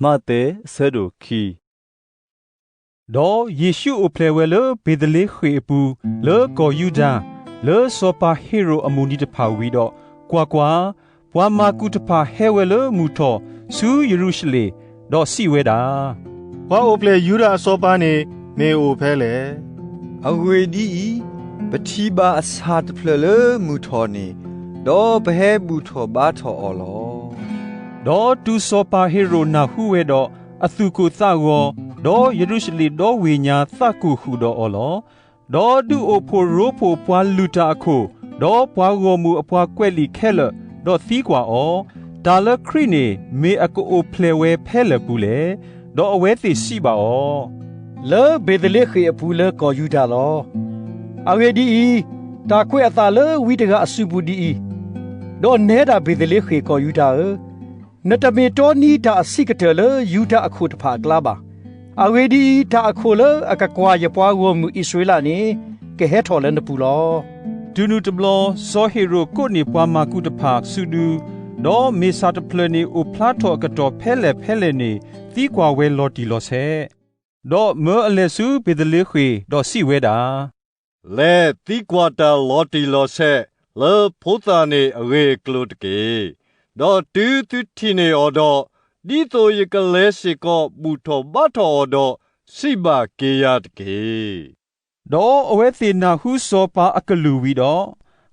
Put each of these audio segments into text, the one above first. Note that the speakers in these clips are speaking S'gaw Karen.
မးသဲ အဆၢဒိၣ်ခံ ဒီးယ့ၣ်ရှူးအိၣ်ဖျဲၣ်ဝဲလၢဘ့ၤသလ့ဃ့ၣ်အပူၤ လၢကီၢ်ယူဒၤ, လၢစီၤပၤဟ့ရိၣ်အမုၢ်နံၤတဖၣ်ဝံၤဒီး, ကွၢ်ကွၢ်, ပှၤမၤကူၣ်တဖၣ်ဟဲဝဲလၢမုၢ်ထီၣ်ဆူယရူၤၡလ့ၣ်, ဒီးစံးဝဲဒၣ်, ပှၤအိၣ်ဖျဲၣ်ယူဒၤအစီၤပၤန့ၣ် မ့ၢ်အိၣ်ဖဲလဲၣ်. အဂ့ၢ်ဒ်အံၤ, ပထံၣ်ဘၣ်အဆၣ်တဖျၢၣ်လၢမုၢ်ထီၣ်န့ၣ်, ဒီးပဟဲဘူၣ်ထီၣ်ဘါထီၣ်အီၤလီၤ. ဒီးတုၤစီၤပၤဟ့ရိၣ်နၢ်ဟူဝဲဒီး, အသူၣ်ကိၢ်သးဂီၤ, ဒီးယရူၤၡလ့ၣ်ဒီဝ့ၢ်ညါသးကိၢ်ဃုာ်ဒီးအီၤလီၤ. ဒီးဒုးအိၣ်ဖှိၣ်ရိဖှိၣ်ပှၤလုၢ်တၢ်အခိၣ်, ဒီးပှၤဂီၢ်မုၢ်အပှၤကွဲးလံာ်ခဲလၢာ်, ဒီးသံကွၢ်အီၤ, တၢ်လၢခရံာ်န့ၣ် မ့ၢ်အကအိၣ်ဖျဲၣ်ဝဲဖဲလဲၣ်ပူၤလဲၣ်. ဒီးအဝဲသ့ၣ်စံးဘၣ်အီၤ, လၢဘ့ၤသလ့ဃ့ၣ်အပူၤလၢကီၢ်ယူဒၤလီၤ. အဂ့ၢ်ဒ်အံၤ, တၢ်ကွဲးအသးလၢဝံတဂၤအစုပူၤဒ်အံၤ, ဒီးနဲဒၣ်ဘ့ၤသလ့ဃ့ၣ်ကီၢ်ယူဒၤဧၢ, နတမ့ၢ်တီနံၤတၢ်အဆံးကတၢၢ်လၢယူဒၤအခိၣ်တဖၣ်အကျါဘၣ်. အဂ့ၢ်ဒ်အံၤ, တၢ်အခိၣ်လၢအကကွၢ်ယပှၤဂီၢ်မုၢ်အံၣ်စရ့လးန့ၣ်, ကဟဲထီၣ်လၢနပူၤလီၤ. တုၤနုၤတဘျီ, စီၤဟ့ရိၣ်ကိးန့ၢ်ပှၤမၤကူၣ်တဖၣ်စုဒု, ဒီးမ့ၢ်ဆၣ်တဖျၢၣ်န့ၣ်အိၣ်ဖျါထီၣ်အကတီၢ်ဖဲလဲၣ်ဖဲလဲၣ်န့ၣ် သံကွၢ်ဝဲလီၤတံၢ်လီၤဆဲး, ဒီးမၢအလဲၤဆူဘ့ၤသလ့ဃ့ၣ်, ဒီးစံးဝဲဒၣ်, လဲၤသံကွၢ်တၢ်လီၤတံၢ်လီၤဆဲး လၢဖိသၣ်န့ၣ်အဂ့ၢ်အကျိၤတက့ၢ်. ဒီးတုၤသုထံၣ်န့ၢ်အီၤဒီး, ဒ်သိးယကလဲၤစ့ၢ်ကီးဘူၣ်ထီၣ်ဘါထီၣ်အီၤဒီး, စံးဘၣ်က့ၤယၤတက့ၢ်. ဒီးအဝဲသ့ၣ်နၢ်ဟူစီၤပၤအကလုၢ်ဝံၤဒီး,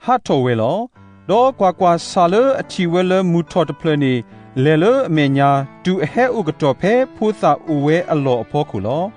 ဟးထီၣ်ဝဲလီၤ. ဒီးကွၢ်ကွၢ်, ဆၣ်လၢအထံၣ်ဝဲလၢမုၢ်ထီၣ်တဖျၢၣ်န့ၣ် လဲၤလၢအမဲာ်ညါ, တုၤအဟဲအိၣ်ကတီၢ်ဖဲဖိသၣ်အိၣ်ဝဲအလီၢ်အဖီခိၣ်လီၤ.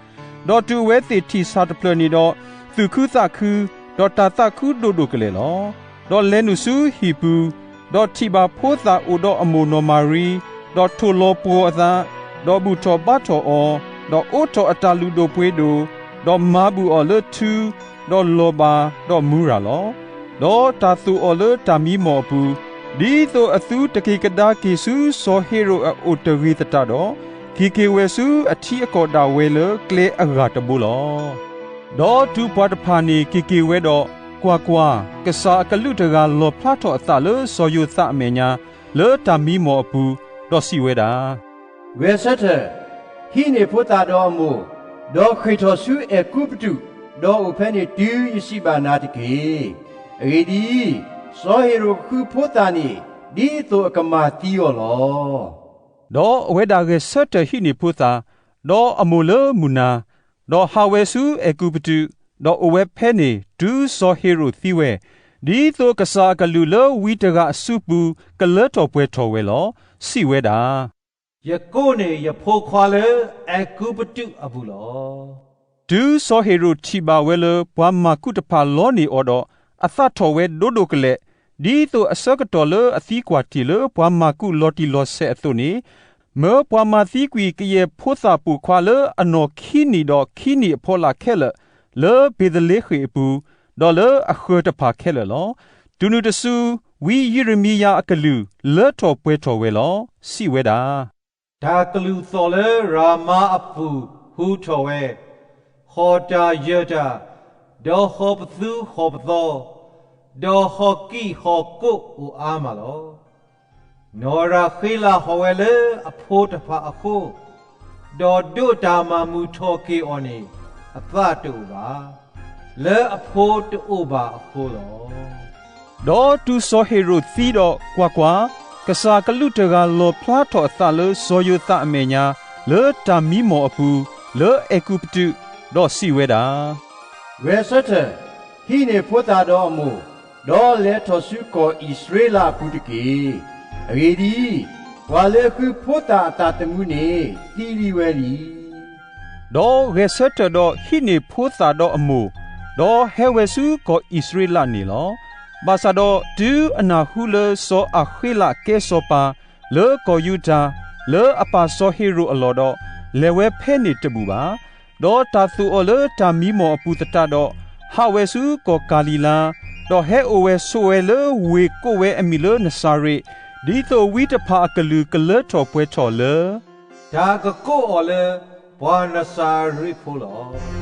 ဒီးတုၤအဝဲသ့ၣ်ထံၣ်ဆၣ်တဖျၢၣ်န့ၣ်ဒီး, သူၣ်ခုသးခု, ဒီးတၢ်သးခုဒိၣ်ဒိၣ်ကလဲာ်လီၤ. ဒီးလဲၤနုာ်ဆူဟံၣ်ပူၤ, ဒီးထံၣ်ဘၣ်ဖိသၣ်အိၣ်ဒီးအမိၢ်နီၢ်မၤရံ, ဒီးထိၣ်လီၤပှီၤအသး, ဒီးဘူၣ်ထီၣ်ဘါထီၣ်အီၤ, ဒီးအိးထီၣ်အတၢ်လုၢ်ဒိၣ်ပှ့ၤဒိၣ်, ဒီးမၤဘူၣ်အီၤလၢထူ, ဒီးလီၤဘၣ်, ဒီးမူရၤလီၤ. ဒီးတၢ်သိၣ်အီၤလၢတၢ်မံမီၢ်အပူၤ, ဒ်သိးအသုတက့ၤကဒါက့ၤဆူစီၤဟ့ရိၣ်အအိၣ်တဂ့ၤသတးဒီး, က့ၤက့ၤဝဲဆူအထံအကီၢ်ဒၣ်ဝဲလၢကျဲအဂၤတဘိလီၤ. ဒီးတုၤပှၤတဖၣ်န့ၣ်က့ၤက့ၤဝဲဒီး, ကွၢ်ကွၢ်, ကစၢ်အကလူးတဂၤလီၣ်ဖျါထီၣ်အသးလၢစီၤယိၤသးအမဲာ်ညါ, လၢတၢ်မံမီၢ်အပူၤ, ဒီးစံးဝဲဒၣ်, ဂဲၤဆၢထၢၣ်, ဟံးန့ၢ်ဖိသၣ်ဒီးအမိၢ်, ဒီးဃ့ၢ်ထီၣ်ဆူအဲၤကူပတူး, ဒီးအိၣ်ဖဲန့ၣ်တုၤယစံးဘၣ်နၤတက့ၢ်. အဂ့ၢ်ဒ်အံၤ, စီၤဟ့ရိၣ်ဃုဖိသၣ်န့ၣ်, ဒ်သိးအကမၤသံအီၤလီၤ. ဒီးအဝဲဒၣ်ဂဲၤဆၢထၢၣ်ဟံးန့ၢ်ဖိသၣ်, ဒီးအမိၢ်လၢမုၢ်နၤ, ဒီးဟးဝဲဆူအဲၤကူပတူး, ဒီးအိၣ်ဝဲဖဲန့ၣ်တုၤစီၤဟ့ရိၣ်သံဝဲ, ဒ်သိးကစၢ်အကလူးလၢဝံတဂၤအစုပူၤကလၢထီၣ်ပှဲၤထီၣ်ဝဲလီၤ. စံးဝဲဒၣ်, ယကိးန့ၢ်ယဖိခွါလၢအဲၤကူပတူးအပူၤလီၤ. တုၤစီၤဟ့ရိၣ်ထံၣ်ဘၣ်ဝဲလၢပှၤမၤကူၣ်တဖၣ်လီန့ၢ်အီၤဒီး, အသးထီၣ်ဝဲဒိၣ်ဒိၣ်ကလဲာ်, ဒ်သိးအဆၢကတီၢ်လၢအသံကွၢ်တ့ၢ်လၢပှၤမၤကူၣ်လီၤတံၢ်လီၤဆဲးအသိးန့ၣ်, မၢပှၤမၤသံကွံာ်ကယဲၢ်ဖိသၣ်ပိာ်ခွါလၢအနီၢ်ခံနံၣ်ဒီးခံနံၣ်အဖီလာ်ခဲလၢာ်, လၢဘ့ၤသလ့ဃ့ၣ်အပူၤ, ဒီးလၢအဃၢၤတဖၣ်ခဲလၢာ်လီၤ. တုၤနုၤတစု, ဝံယံးရမံယၤအကလုၢ်လၢထီၣ်ပှဲၤထီၣ်ဝဲလီၤ. စံးဝဲဒၣ်, တၢ်ကလုၢ်သီၣ်လၢရၤမါအပူၤဟူထီၣ်ဝဲ, ဟီၣ်တၢ်ယၢၢ်တၢ်, ဒီးဟီၣ်ပသူဟီၣ်ပသီ, ဒီးဟီၣ်ကံၣ်ဟီၣ်ကိးအိၣ်အါမးလီၤ. နီၢ်ရၤဃ့လးဟီၣ်ဝဲလၢအဖိတဖၣ်အဃိ, ဒီးဒိးတၢ်မၤမုာ်ထီၣ်က့ၤအီၤန့ၣ် အသးတအိၣ်ဘၣ်, လၢအဖိတအိၣ်ဘၣ်အဃိလီၤ. ဒီးတုၤစီၤဟ့ရိၣ်သံဒီး, ကွၢ်ကွၢ်, ကစၢ်ကလူးတဂၤလီၣ်ဖျါထီၣ်အသးလၢစီၤယိၤသးအမဲာ်ညါ, လၢတၢ်မံမီၢ်အပူၤ, လၢအဲၤကူပတူး, ဒီးစံးဝဲဒၣ်, ဂဲၤဆၢထၢၣ်, ဟံးန့ၢ်ဖိသၣ်ဒီးအမိၢ်, ဒီးလဲၤထီၣ်ဆူကီၢ်အံၣ်စရ့လးအပူၤတက့ၢ်. အဂ့ၢ်ဒ်အံၤ, ပှၤလၢဃုဖိသၣ်အသးသမူန့ၣ်သံလံဝဲလံ. ဒီးဂဲၤဆၢထၢၣ်ဒီးဟံးန့ၢ်ဖိသၣ်ဒီးအမိၢ်, ဒီးဟဲဝဲဆူကီၢ်အံၣ်စရ့လးန့ၣ်လီၤ. ဘၣ်ဆၣ်ဒီးတုၤအနၢ်ဟူလၢစီၤအၤဃ့လးကဲစီၤပၤလၢကီၢ်ယူဒၤ, လၢအပၢ်စီၤဟ့ရိၣ်အလီၢ်ဒီး, လဲၤဝဲဖဲန့ၣ်တဘူၣ်ဘၣ်. ဒီးတၢ်သိၣ်အီၤလၢတၢ်မံမီၢ်အပူၤသတးဒီး, ဟးဝဲဆူကီၢ်ကၤလံၤလါ, ဒီးဟဲအိၣ်ဝဲဆိးဝဲလၢဝ့ၢ်ကိးဝဲအမံၤလၢနစၤရ့း, ဒ်သိးဝံတဖၣ်အကလုၢ်ကလၢထီၣ်ပှဲၤထီၣ်လၢ တၢ်ကကိးအီၤလၢပှၤနစၤရ့းဖိလီၤ.